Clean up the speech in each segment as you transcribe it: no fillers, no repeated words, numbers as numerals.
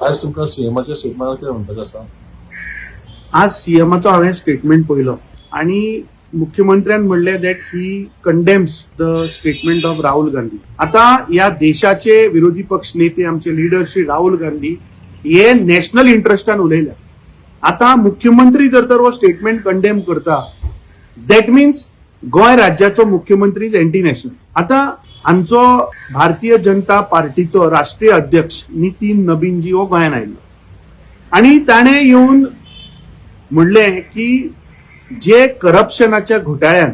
आयज तुमकां सीएमाच्या स्टेटमेंटार कितें म्हणपाचें आसा? आज सीएमाचो हांवें स्टेटमेंट पळयलो आनी मुख्यमंत्र्यान म्हणलें that he condemns the statement of Rahul Gandhi. आता ह्या देशाचे विरोधी पक्ष नेते, आमचे लिडर श्री राहुल गांधी हे नॅशनल इंट्रस्टान उलयल्या. आता मुख्यमंत्री जर तर हो स्टेटमेंट कंडेम करता, that means Goa राज्याचो मुख्यमंत्री is anti national. आता आमचो भारतीय जनता पार्टीचो राष्ट्रीय अध्यक्ष नितीन नबीनजी हो गोंयान आयिल्लो आनी ताणें येवन म्हणलें की जे करप्शनाच्या घोटाळ्यान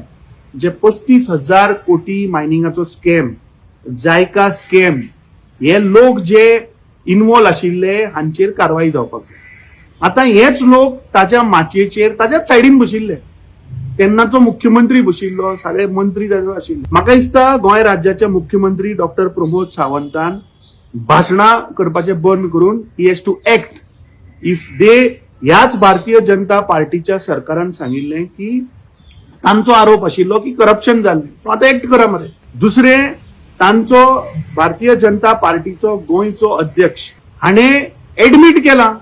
जे 35,000 कोटी मायनिंगाचो स्कॅम, जायका स्कॅम, हे लोक जे इन्वॉल्व आशिल्ले हांचेर कारवाई जावपाक जाय. आतां हेच लोक ताच्या माचयेचेर ताच्याच सायडीन बशिल्ले. तेन्नाचो मुख्यमंत्री बशिल्लो, सगळे मंत्री ताजो आशिल्ले. म्हाका दिसता गोंय राज्याचे मुख्यमंत्री डॉक्टर प्रमोद सावंतान भाशणां करपाचें बंद करून he has to act. If they ह्याच भारतीय जनता पार्टीच्या सरकारान सांगिल्लें की तांचो आरोप आशिल्लो की करप्शन जाल्लें, सो आतां एक्ट करा मरे. दुसरें, तांचो भारतीय जनता पार्टीचो गोंयचो अध्यक्ष हाणें एडमीट केलां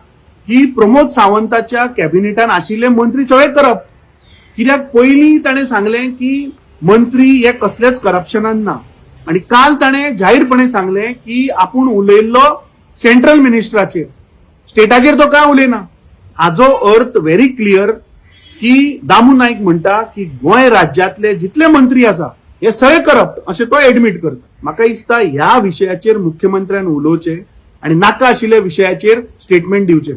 की प्रमोद सावंताच्या कॅबिनेटान आशिल्ले मंत्री सगळे करप्ट. कित्याक पयलीं ताणें सांगलें की मंत्री हे कसलेच करप्शनान ना आनी काल ताणें जाहीरपणे सांगलें की आपूण उलयल्लो सेंट्रल मिनिस्टराचेर, स्टेटाचेर तो काय उलयना. हाजो अर्थ व्हेरी क्लियर की दामू नाईक म्हणटा की गोंय राज्यांतले जितले मंत्री आसा हे सगळे करप्ट अशें तो एडमीट करता. म्हाका दिसता ह्या विशयाचेर मुख्यमंत्र्यान उलोवचें आनी नाका आशिल्ल्या विशयाचेर स्टेटमेंट दिवचें.